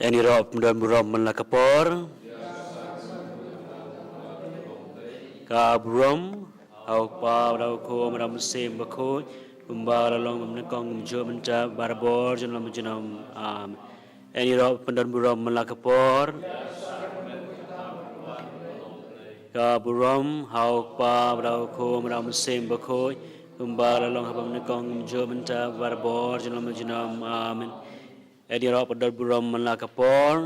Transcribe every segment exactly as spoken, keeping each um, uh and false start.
Ïa ngi ruh pyndonkam burom man la ka por. Ka burom ha u Kpa, bad ha u Khun, bad ha u Mynsiem Bakhuid, kumba la long mynnyngkong, kumjuh mynta, barabor, junom junom. Amen. Ïa ngi ruh pyndonkam burom man la ka por. Ka burom ha u Kpa, bad ha u Khun, bad ha u Mynsiem Bakhuid, kumba la long haba mynnyngkong, kumjuh mynta, barabor, junom junom. Amen. Ïa ngi ruh pyndonkam burom man la ka por.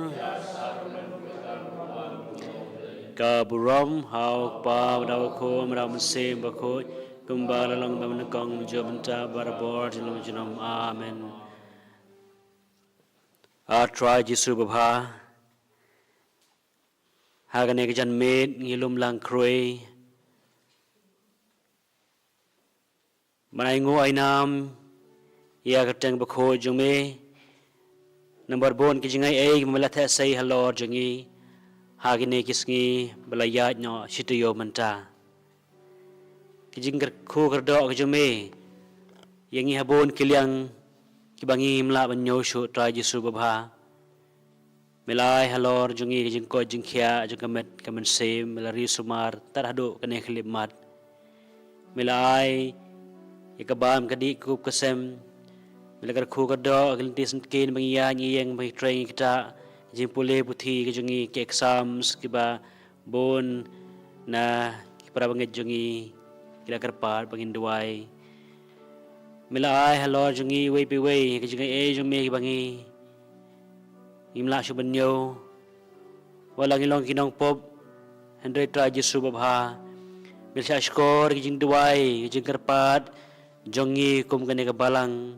Ka burom ha u Kpa, bad ha u Khun, bad ha u Mynsiem Bakhuid, kumba la long haba mynnyngkong, kumjuh mynta, barabor, junom junom. Amen. A Trai Jisu babha, ha kane ka janmiet ngi lum lang khrui ban ai nguh ai nam ïa ka kyrteng bakhuid jong me. Namar bun ki jingai ei ba me la theh sei halor jong ngi ha kine ki sngi ba la ïaid noh shi taïew mynta. Ki jingkyrkhu kyrdoh ki jong me ïa ngi ha bun ki liang kiba ngim lah ban ñiew shuh, Trai Jisu babha. Me la ai halor jong ngi ka jingkoit jingkhiah jong ka met ka mynsiem, me la ri sumar tad haduh kane ka khyllipmat. Me la ai ïa ka bam ka dih ka kup ka sem. Me la kyrkhu kyrdoh ka lynti syntien ba ngi ïaid ngi ïeng ba ngi trei ngi ktah, ka jingpule puthi ka jong ngi, ki exams kiba bun na ki para bangeit jong ngi ki la kyrpad ba ngin duwai. Me la ai halor jong ngi iwei pa iwei ka jingai ei jong me kiba ngi ngim lah shuh ban ñiew. Wat la ngi long ki nongpop, hynrei Trai Jisu babha, me la shah shkor ki jingduwai ki jingkyrpad jong ngi kum kane ka balang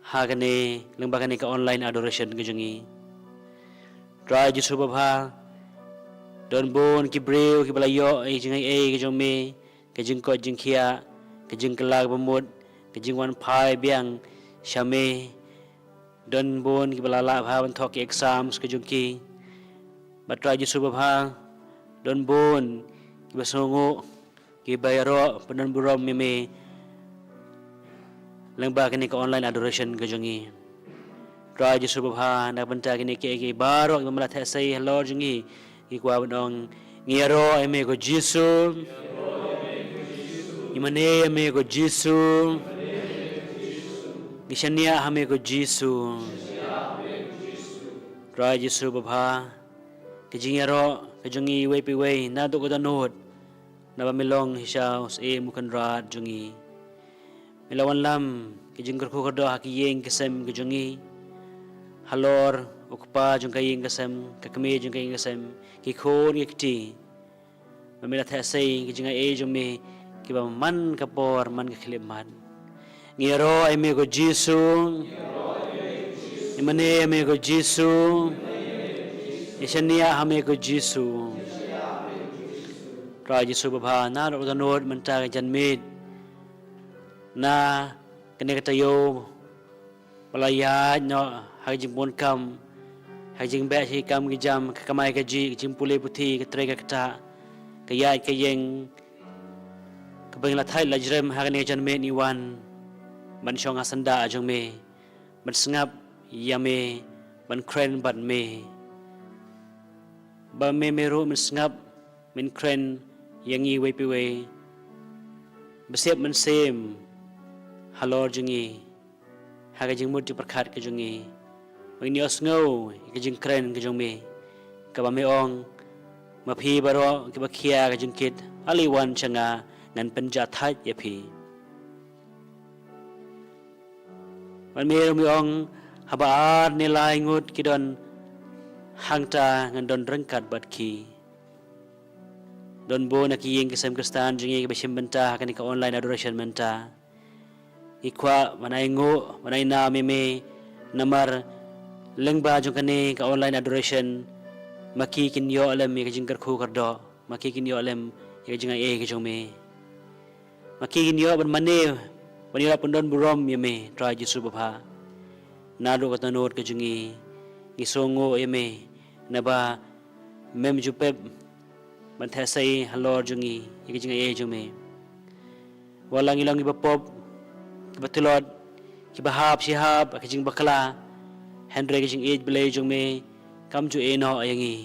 ha kane lyngba kane ka online adoration ka jong ngi. Trai Jisu babha, don bun ki briew kiba la ïoh ïa ka jingai ei ka jong me, ka jingkoit jingkhiah, ka jingkylla kaba mut, ka jingwan phai biang sha me. Don bun kiba la lah bha ban thoh ki exams ka jong ki. Bad Trai Jisu babha, don bun kiba sngewnguh kiba ïaroh pyndonburom ïa me lyngba kane ka online adoration ka jong ngi. Trai Jisu babha, na ka bynta kine kiei kiei baroh kiba me la theh sei halor jong ngi, ngi kwah ban ong, ngi ïaroh ïa me ko Jisu. Ngi mane ïa me ko Jisu. Ngi shaniah ha me ko Jisu. Trai Jisu babha, ka jingïaroh ka jong ngi iwei pa iwei naduh ka dohnud, naba me long shisha u syiem u kynrad jong ngi. Me la wanlam ka jingkyrkhu kyrdoh ha ka ïing ka sem ka jong ngi, halor u kpa jong ka ïing ka sem, ka kmie jong ka ïing ka sem, ki khun ki kti. Ba me la theh sei ka jingai ei jong me kiba man ka por man ka khyllipmat. Ngi ïaroh ïa me ko Jisu. Ngi mane ïa me ko Jisu. Ngi shaniah ha me ko Jisu. Trai Jisu babha, naduh ka dohnud mynta ka janmiet, na kane ka taïew ba la ïaid noh ha ka jingbun kam, ha ka jingbeh sha ki kam ki jam, ka kamai kajih, ka jingpule puthi, ka trei ka ktah, ka ïaid ka ïeng, kaba ngi la thait la jrem ha kane ka janmiet ngi wan ban shong ha syndah jong me, ban sngap ïa me, ban kren bad me. Ba me, me ruh men sngap men kren ïa ngi iwei pa iwei. Ba siap mynsiem halor jong ngi ha ka jingmut jingpyrkhat ka jong ngi. Ba ngin ïohsngew ïa ka jingkren ka jong me, kaba me ong, ma phi baroh kiba khia ka jingkit, ale wan sha nga, ngan pynjah thait ïa phi. Bad me ruh me ong, haba ar ne lai ngut ki don hangta, ngan don ryngkat bad ki. Don bun na ki ïing ki sem Khristan jong ngi kiba shim bynta ha kane ka online adoration mynta. Ngi kwah ban ai nguh ban ai nam ïa me, namar lyngba jong kane ka online adoration, ma ki kin ïoh lem ïa ka jingkyrkhu kyrdoh, ma ki kin ïoh lem ïa ka jingai ei ka jong me. Ma ki kin ïoh ban mane, ban ïoh pyndonburom ïa me, Trai Jisu babha. Naduh ka dohnud ka jong ngi, ngi sngewnguh ïa me, naba mem ju pep ban theh sei halor jong ngi ïa ka jingai ei jong me. Wat la ngi long kiba pop, kiba tlot, kiba hap shi hap ha ka jingbakla, hynrei ka jingïeit Blei jong me kam ju ïehnoh ïa ngi.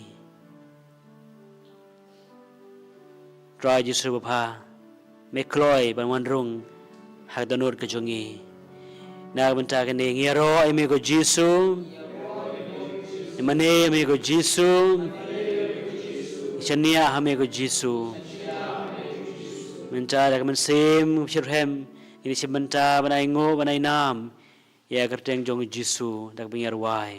Trai Jisu babha, me kloi ban wan rung ha ka dohnud ka jong ngi. Na ka bynta kane ngi ïaroh ïa me ko Jisu. Ngi mane ïa me ko Jisu. Ngi shaniah ha me ko Jisu. Mynta da ka mynsiem shitrhem ngin shim bynta ban ai nguh ban ai nam ïa ka kyrteng jong u Jisu da kaba ngi ïa rwai.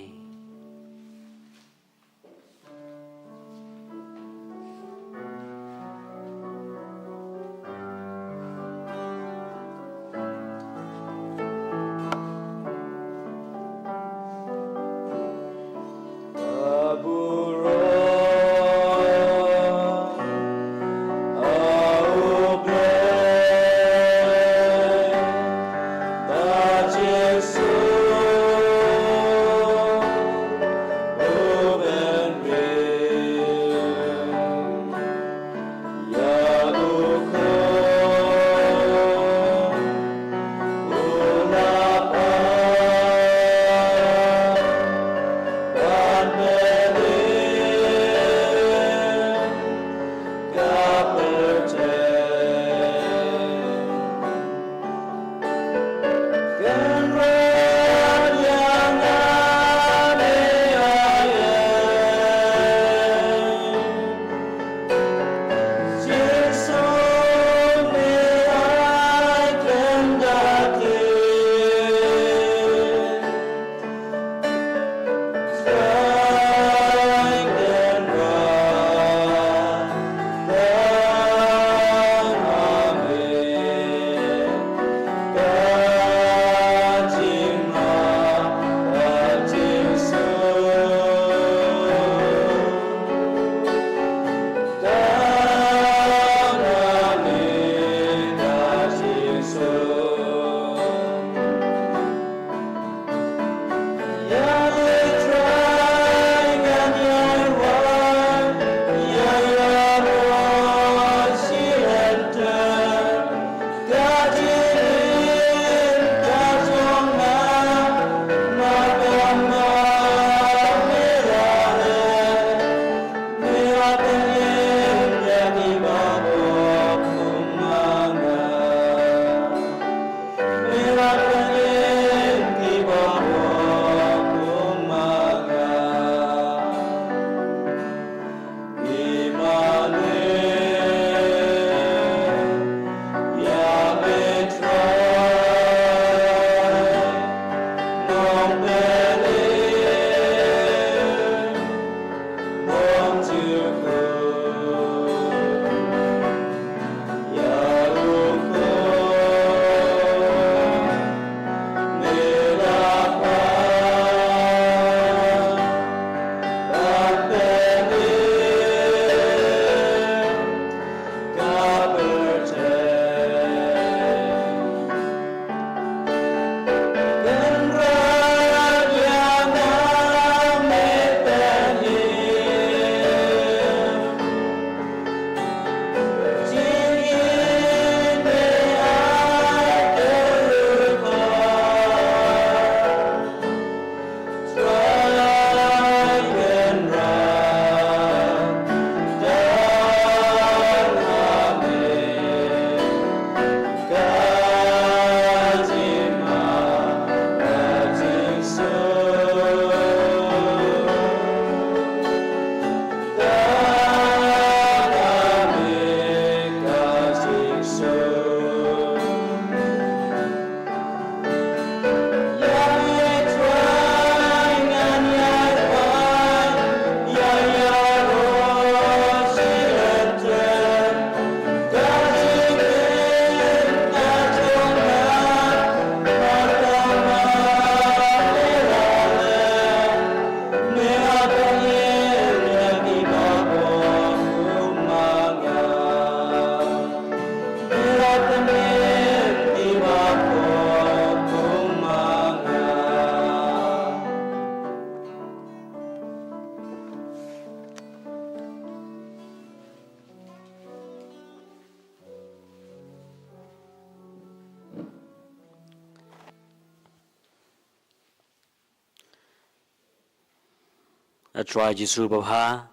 A Trai Jisu babha,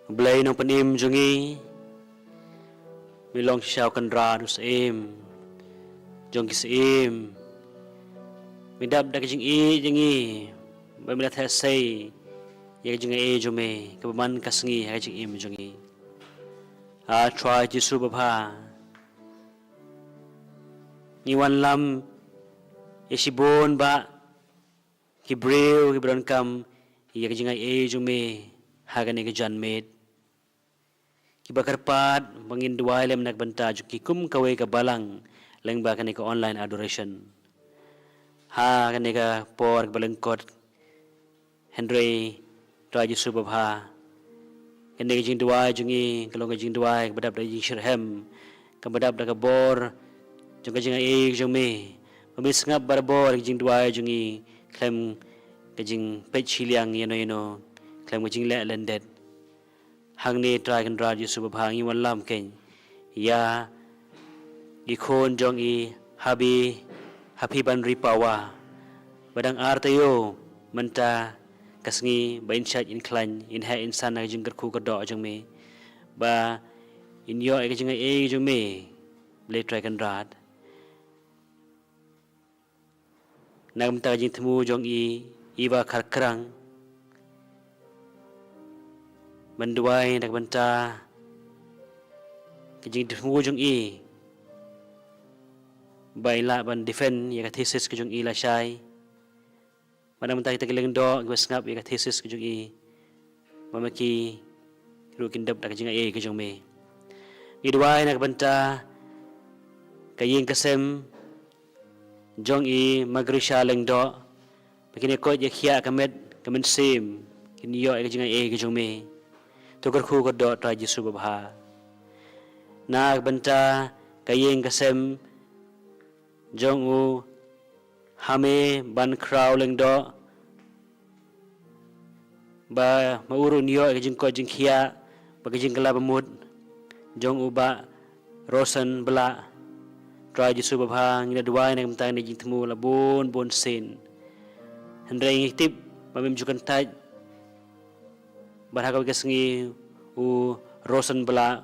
Blei nongpynim jong ngi, me long shisha u Kynrad u Syiem jong ki syiem. Me dap da ka jingïeit jong ngi ba me la theh sei ïa ka jingaiei jong me kaba man ka sngi ha ka jingim jong ngi. A Trai Jisu babha, ngi wanlam ïa shibun bah ki briew kiba donkam ïa ka jingaiei jong me ha kane ka janmiet, kiba kyrpad ba ngin duwai lem na ka bynta jong ki kum kawei ka balang lyngba kane ka online adoration ha kane ka por kaba lyngkot. Hynrei Trai Jisu babha, kane ka jingduwai jong ngi ka long ka jingduwai kaba dap da ka jingshitrhem, kaba dap da ka bor jong ka jingaiei jong me, ba me sngap barabor ka jingduwai jong ngi khlem ka jingpeit shiliang ïano ïano, khlem ka jingleh lyndet. Hangne Trai Kynrad Jisu babha, ngi wanlam kein ïa i khun jong i Happy, Happy Banripawa, ba dang ar taïew mynta ka sngi, ba in shait in khlaiñ, in heh in san ha ka jingkyrkhu kyrdoh jong me, ba in ïoh ïa ka jingaiei jong me, Blei Trai Kynrad. Na ka bynta ka jingthmu jong i Eva Kharkrang, ban duwai na ka bynta ka jingthmu jong i ba i lah ban defend ïa ka thesis ka jong i lashai. Bad na ka bynta kita ki lyngdoh kiba sngap ïa ka thesis ka jong i, ba ma ki ruh kin dap da ka jingaiei ka jong me. Ngi duwai na ka bynta ka ïing ka sem jong i Magrisha Lyngdoh, ba kin ïa koit ïa khiah ka met ka mynsiem, kin ïoh ïa ka jingaiei ka jong me. To kyrkhu kyrdoh Trai Jisu babha. Na ka bynta ka ïing ka sem jong u Hame Bankhraw Lyngdoh, ba ma u ruh un ïoh ïa ka jingkoit jingkhiah bad ka jingkylla bamut jong u Bah Rosen Blah. Trai Jisu babha, ngi la duwai na ka bynta kane ka jingthmu la bun bun sien, hynrei ngi tip ba mem ju kyntait ba ha kawei ka sngi u Rosen Blah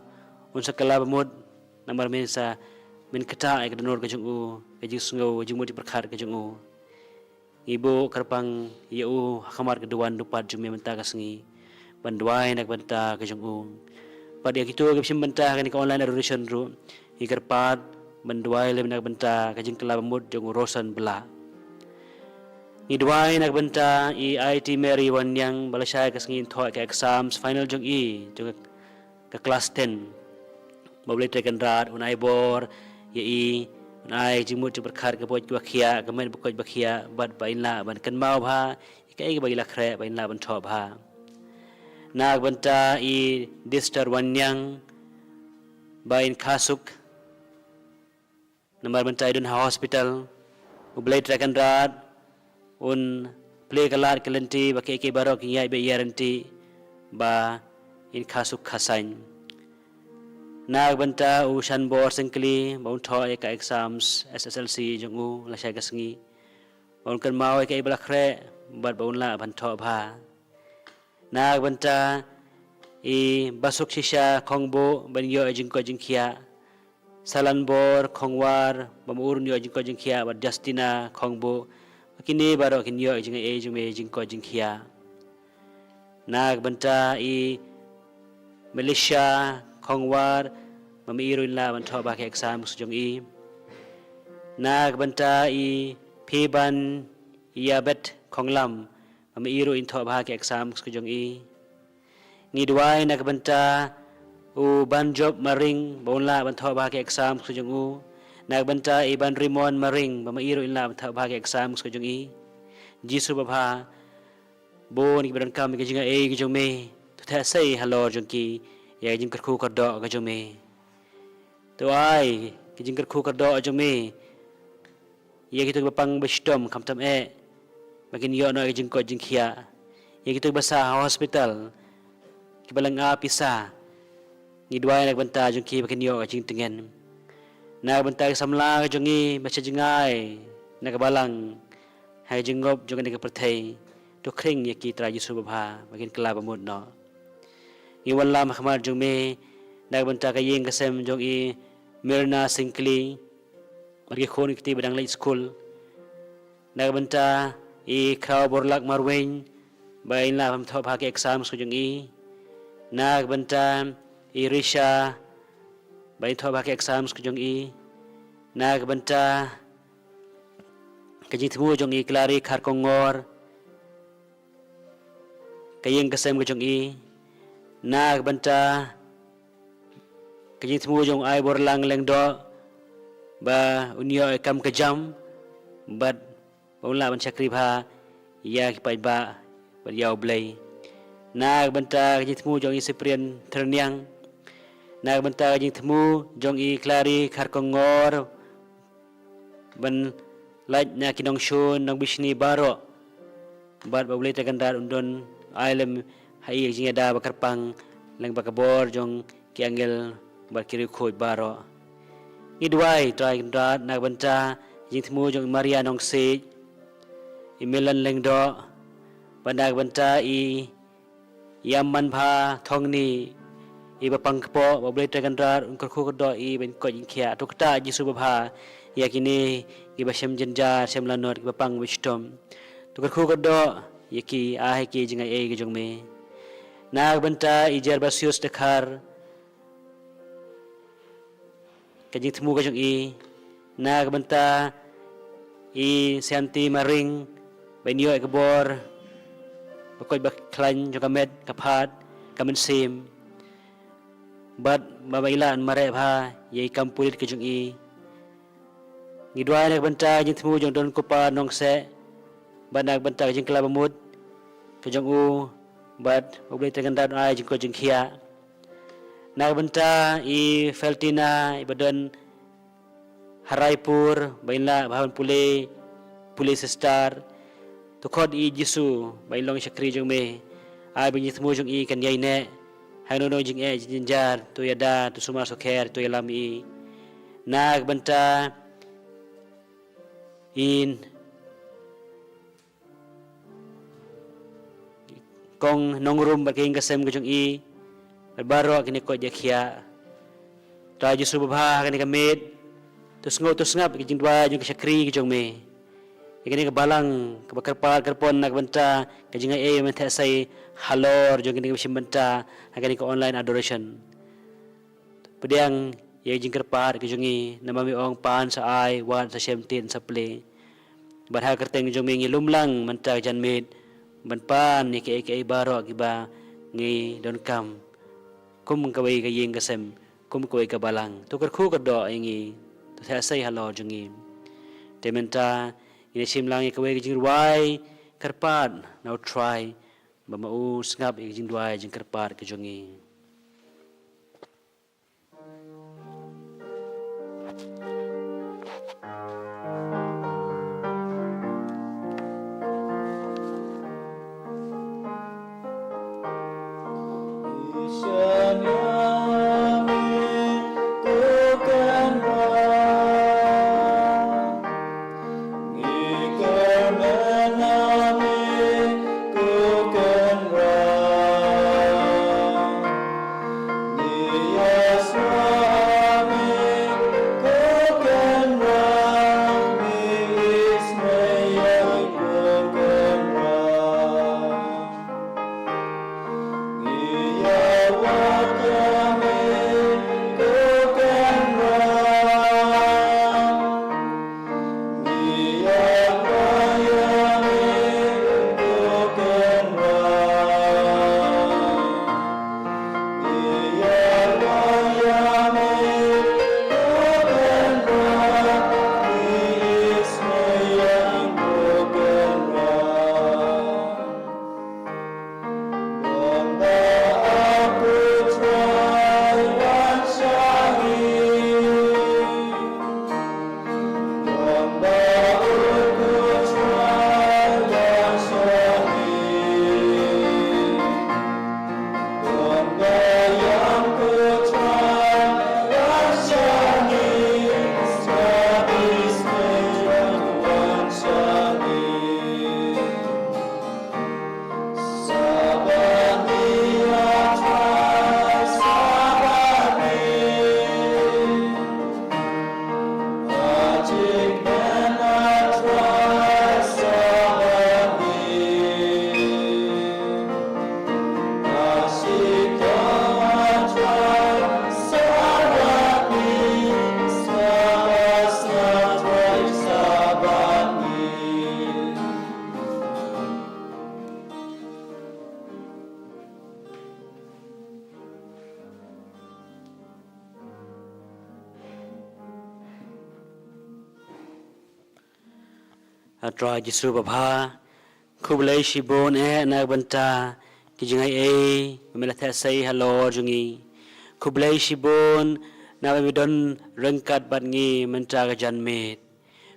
un sa kylla bamut, namar men sa men ktah ïa ka dohnud ka jong u, ka jingsngew, ka jingmut jingpyrkhat ka jong u. Ngi buh kyrpang ïa u ha khmat ka duwan dupat jong me mynta ka sngi, ban duwai na ka bynta ka jong u. Bad ïa kito kiba shim bynta ha kane ka online adoration ruh, ngi kyrpad ban duwai lem na ka bynta ka jingkylla bamut jong u Rosen Blah. Ngi duwai na ka bynta i Aiti Mary Wanniang, ba lashai ka sngi in thoh ïa ka exams final jong i, jong ka class ten. Ba U Blei Trai Kynrad un ai bor ïa i, un ai jingmut jingpyrkhat, ka pyrkhat kaba khiah, ka met ba koit ba khiah, bad ba in lah ban kynmaw bha ïa kaei kaba i la khreh, ba in lah ban thoh bha. Na ka bynta i Dister Wanniang, ba in kha suk, namar mynta i don ha hospital. U Blei Trai Kynrad un plie ka lad ka lynti, ba kiei kiei baroh kin ïaid beit ïaryntih, ba in kha suk kha saiñ. Na ka bynta u Shanbor Syngkli, ba un thoh ïa ka exams S S L C jong u lashai ka sngi, ba un kynmaw ïa kaei ba la khreh, bad ba un lah ban thoh bha. Na ka bynta i Basuk Shisha Khongbuh, ban ïoh ïa ka jingkoit jingkhiah. Salanbor Khongwar, ba ma u ruh un ïoh ïa ka jingkoit jingkhiah, bad Justina Khongbuh, ba kine baroh kin ïoh ïa ka jingaiei jong me, ïa ka jingkoit jingkhiah. Na ka bynta i Melisha Khongwar, ba ma i ruh in lah ban thoh bha ka exams ka jong i. Na ka bynta i Phiban Ïabet Khonglam, ba ma i ruh in thoh bha ka exams ka jong i. Ngi duwai na ka bynta u Banjop Maring, ba un lah ban thoh bha ka exams ka jong u. Na ka bynta i Banrimon Maring, ba ma i ruh in lah ban thoh bha ka exams ka jong i. Jisu babha, bun kiba donkam ïa ka jingaiei ka jong me, to theh sei halor jong ki ïa ka jingkyrkhu kyrdoh ka jong me. To ai ka jingkyrkhu kyrdoh jong me ïa kito kiba pang ba shitom khamtam eh, ba kin ïoh noh ïa ka jingkoit jingkhiah. Ïa kito kiba sah ha hospital, kiba lynga pisa, ngi duwai na ka bynta jong ki ba kin ïoh ïa ka jingtngen. Na ka bynta ki samla ka jong ngi ba sha jngai na ka balang, ha ka jingngop jong kane ka pyrthei, To khring ïa ki Trai Jisu babha ba kin kylla bamut noh. Ngi wanlam ha khmat jong me na ka bynta ka ïing ka sem jong i Mirna Singkli bad ki khun ki kti ba dang leit skul. Na ka bynta i Khraw Borlak Marweiñ ba in lah ban thoh bha ki exams ka jong i. Na ka bynta i Risha ba in thoh bha ki exams ka jong i. Na ka bynta ka jingthmu jong i Klari Kharkongor, ka ïing ka sem ka jong i. Na ka bynta ka jingthmu jong Ai Borlang Lyngdoh ba un ïoh ïa ka kam ka jam bad ba un lah ban shakri bha ïa ki paidbah bad ïa U Blei. Na ka bynta ka jingthmu jong i Cyprian Thyrniang, na ka bynta ka jingthmu jong i Klari Kharkongor ban lait na ki nongshun nongbishni baroh bad ba U Blei Trai Kynrad un don ai lem ha i ka jingïada ba kyrpang lyngba ka bor jong ki angel bad ki riewkhuid baroh. Ngi duwai Trai Kynrad na ka bynta ka jingthmu jong i Maria Nongsiej, i Milan Lyngdoh bad na ka bynta i Ïammanbha Thongni, i ba pang kpoh, ba U Blei Trai Kynrad un kyrkhu kyrdoh i ban koit ban khiah. To ktah Jisu babha ïa kine ki ba shem jynjar shem lanot, ki ba pang ba shitom. To kyrkhu kyrdoh ïa ki, ai ha ki jingaiei ka jong me. Na ka bynta i Gervasius Dkhar, ka jingthmu ka jong i. Na ka bynta i Sianti Maring ba in ïoh ïa ka bor ba koit ba khlaiñ jong ka met, ka phad, ka mynsiem bad ba ba i lah ban mareh bha ïa i kam pulit ka jong i. Ngi duwai na ka bynta ka jingthmu jong Don Kupar Nongseh bad na ka bynta ka jingkylla bamut ka jong u bad U Blei Trai Kynrad un ai jingkoit jingkhiah. Na ka bynta i Feltina i ba don ha Raipur ba in lah bha ban pule, pule sister. To khot i Jisu ba in long shakri jong me. Ai ba ka jingthmu jong i kan ïai neh ha kano kano jingeh jingjynjar, to ïada, to sumar sukher, to ïalam ïa i. Na ka bynta i Kong Nongrum bad ka ïing ka sem ka jong i bad baroh kine koit ïa khiah. Trai Jisu babha, ha kane ka miet to sngew to sngap ïa ka jingduwai jong ka shakri ka jong me, ïa kane ka balang kaba kyrpad kyrpon na ka bynta ka jingaiei ban theh sei halor jong kine kiba shim bynta ha kane ka online adoration. Pdiang ïa ka jingkyrpad ka jong ngi, namar me ong pan sa ai, wad sa shem, tied sa plie. Bad ha ka kyrteng jong me ngi lum lang mynta ka janmiet ban pan ïa kiei kiei baroh kiba ngi donkam kum kawei ka ïing ka sem, kum kawei ka balang. To kyrkhu kyrdoh ïa ngi, to theh sei halor jong ngi. Te mynta ngin ïa shim lang ïa kawei ka jingrwai kyrpad na U Trai ba ma u sngap ïa ka jingduwai jingkyrpad ka jong ngi. Trai Jisu babha, khublei shibun eh na ka bynta ki jingai ei ba me la theh sei halor jong ngi. Khublei shibun na ba me don ryngkat bad ngi mynta ka janmiet.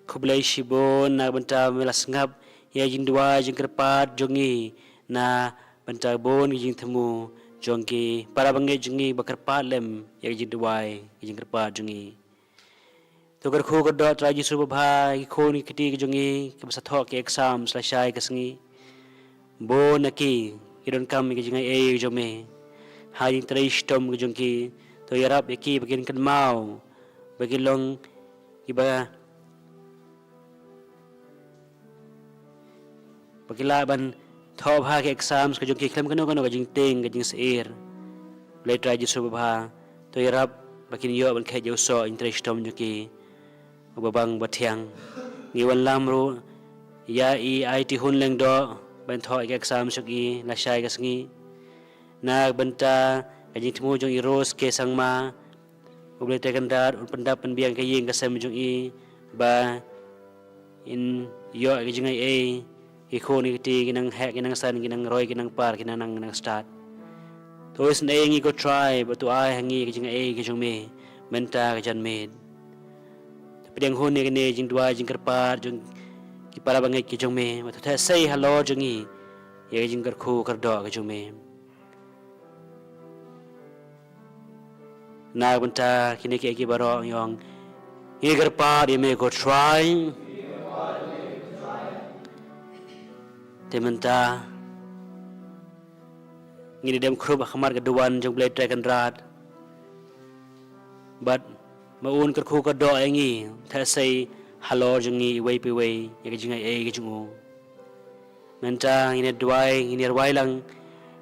Khublei shibun na ka bynta ba me la sngap ïa ka jingduwai jingkyrpad jong ngi na bynta bun ki jingthmu jong ki para bangeit jong ngi ba kyrpad lem ïa ka jingduwai ka jingkyrpad jong ngi. To kyrkhu kyrdoh Trai Jisu babha ïa ki khun ki kti ki jong ngi kiba sa thoh ki exam sla shai ka sngi. Bun na ki ki donkam ïa ka jingai ei jong me ha jingtrei shitom ki jong ki. To ïarap ïa ki ba kin kynmaw ba ki long kiba ba ki lah ban thoh bha ki exams ka jong ki khlem kano kano ka jingtieng ka jingsyier. Blei Trai Jisu babha, to ïarap ba kin ïoh ban khet ïa u soh jingtrei shitom jong ki uba bang uba thiang. Ngi wanlam ruh ïa i Aiti Hun Lyngdoh ban thoh ïa ki exams jong i la shai ka sngi. Na ka bynta ka jingthmu jong i Rose K Sangma, U Blei Trai Kynrad un pyndap pynbiang ka ïing ka sem jong i ba in ïoh ka jingai ei, ki khun ki kti ki nang heh ki nang san ki nang roi ki nang par ki nang nang ki nang stad. To isynei ïa ngi ko Trai ba to ai ha ngi ka jingai ei ka jong me mynta ka janmiet. To pdiang hun ïa kane jingduwai jingkyrpad jong ki para bangeit ki jong me ba to theh sei halor jong ngi ïa ka jingkyrkhu kyrdoh ka jong me. Na ka bynta kine kiei kiei baroh ngi ong ngi kyrpad ïa me ko Trai. Te mynta ngi dei dem khrup ha khmat ka duwan jong U Blei Trai Kynrad. Bad ma un kyrkhu kyrdoh ïa ngi, theh sei halor jong ngi iwei pa iwei ïa ka jingai ei ka jong u. Mynta ngin ïa duwai ngin ïa rwai lang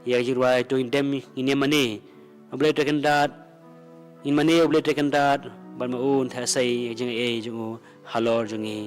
ïa ka jingrwai to ngin dem ngin ïa mane U Blei Trai Kynrad. Ngin mane U Blei Trai Kynrad bad ma un theh sei ïa ka jingai ei jong u halor jong ngi.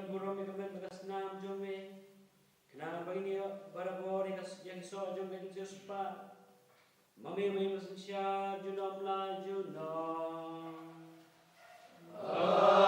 Burom ïa ka met bad ka snam jong me. Khnang ba ngin ïoh barabor ïa ka s-, ïa ka soh jong ka jingsngewsih. Ma me, ma me, ma synshar junom la junom. Amen.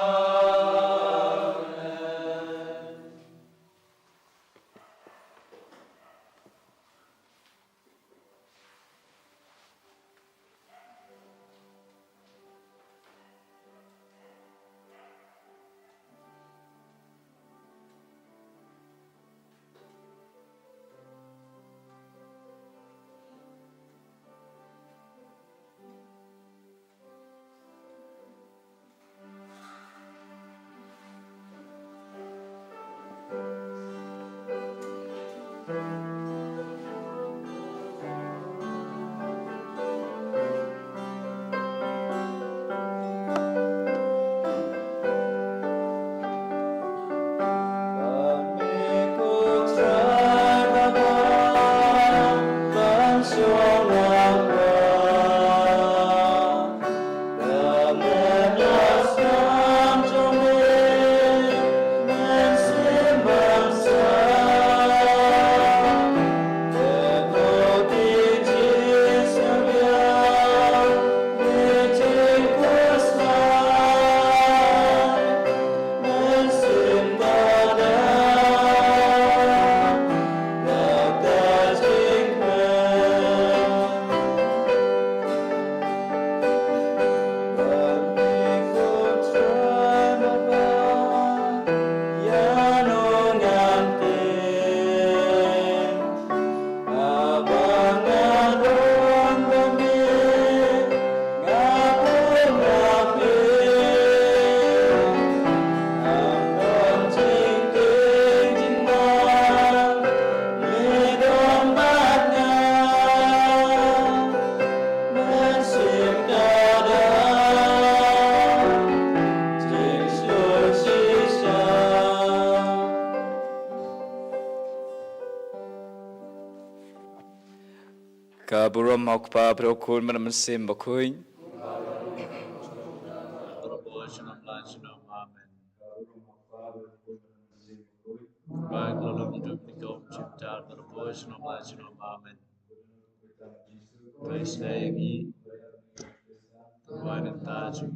Ka burom ha u Kpa bad u Khun bad u Mynsiem Bakhuid. Amen. Ba ka long dum ni kom chim tar ba la poi shnong ba shnong. Amen. Praise the Lord. Ba nang ta jing